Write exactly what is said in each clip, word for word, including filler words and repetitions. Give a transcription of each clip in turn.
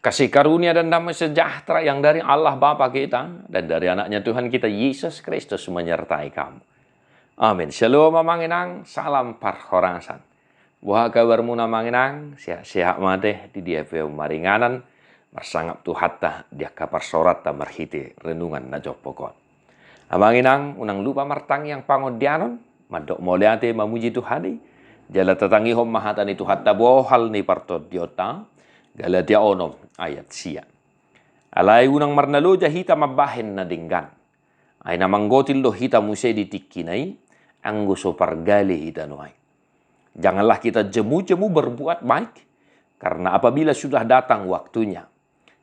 Kasih karunia dan damai sejahtera yang dari Allah Bapa kita dan dari Anaknya Tuhan kita Yesus Kristus menyertai kamu. Amin. Shalom amang inang, salam parhorasan. Boha kabarmuna amang inang? Sehat-sehat ma ate, di dia pe maringanan, marsangap Tuhanta di angka parsaoranta marhite renungan na jompok on. Amang inang, unang lupa martangiang pangondianon, mandok mauliate mamuji Tuhan i, jala tatangihon ma hata ni Tuhanta bohal ni partondionta, Galatia onom ayat sia. Alai unang marnaloja hita mambahen na denggan. Ai na manggotil do hita muse di tingkina i, anggo so pargale hita nuaeng. Janganlah kita jemu-jemu berbuat baik, karena apabila sudah datang waktunya,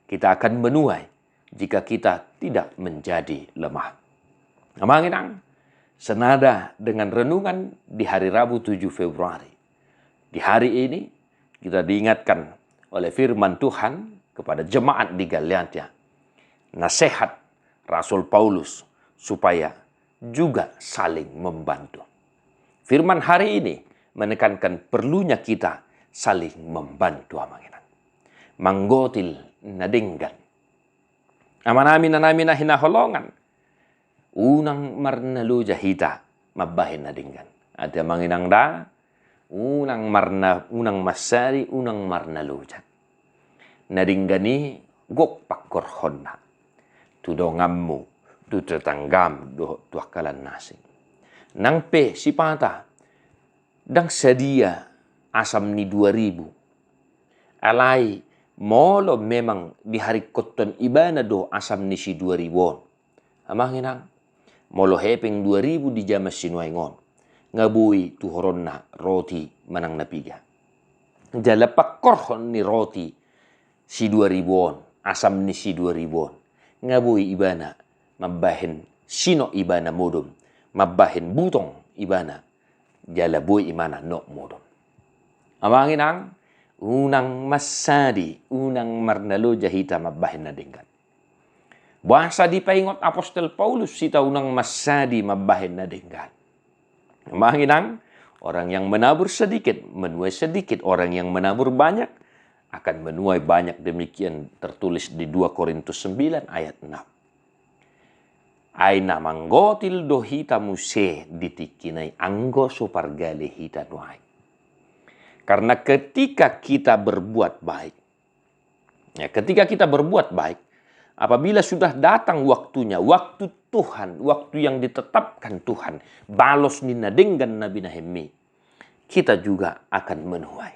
kita akan menuai jika kita tidak menjadi lemah. Amang inang, senada dengan renungan di hari Rabu tujuh Februari, di hari ini kita diingatkan oleh firman Tuhan kepada jemaat di Galatia, nasihat Rasul Paulus supaya juga saling membantu. Firman hari ini menekankan perlunya kita saling membantu amang inang. Manggotil na denggan. Amanami, inanami na hinaholongan, unang marnaloja hita mambahen na denggan. Ate amang inang da, unang marna, unang mansadi, unang marnaloja. Na denggan i gok pangkorhonna tu donganmu, tu tetanggam dohot tu angka na asing. Nang pe sipata ndang sadia asam ni dua ribu. Alai molo memang diharingkothon ibana do asam ni si dua ribu on, amang inang, molo hepeng dua ribu di jaman sinuaeng on, nga boi tuhoronna roti manang na piga. Jala pangkorhon ni roti si dua ribu on, asam ni si dua ribu on, nga boi ibana mambahen sinok ibana modom, mambahen butong ibana, jala boi ibana nok modom. Amang inang, unang mansadi, unang marnaloja hita mambahen na denggan. Boasa dipaingot apostel Paulus hita unang mansadi mambahen na denggan? Amang inang, orang yang menabur sedikit menuai sedikit, orang yang menabur banyak akan menuai banyak. Demikian tertulis di dua Korintus sembilan ayat enam. Ai na manggotil do hita muse di tingkina i, anggo so pargale hita nuaeng. Karena ketika kita berbuat baik, ya, ketika kita berbuat baik, apabila sudah datang waktunya, waktu Tuhan, waktu yang ditetapkan Tuhan, balos ni na denggan na binahenmi, kita juga akan menuai.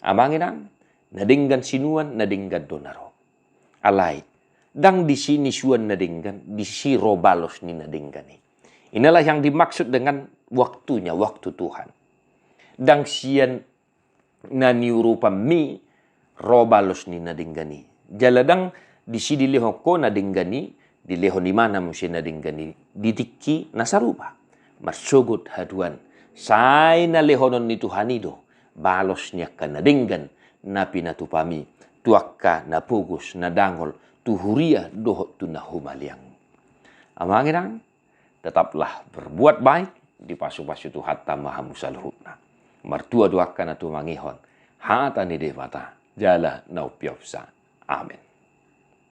Amang inang, na denggan sinuan, na denggan do na ro. Alai, ndang disi nisuan na denggan, disi ro balos ni na denggan i. Inilah yang dimaksud dengan waktunya, waktu Tuhan. Ndang sian na niurupanmi ro balos ni na denggan i. Jala ndang disi dilehon ho na denggan i, dilehon ibana muse na denggan i di tingki na sarupa. Marsogot hatuan, sai na lehonon ni Tuhan i do balos ni angka na denggan na pinatupami tu angka na pogos, na dangol, tu huria dohot tu na humaliang. Amang inang, tetaplah berbuat baik, dipasupasu Tuhanta ma hamu saluhutna. Martua do angka na tumangihon hata ni Debata jala na umpiopsa. Amen.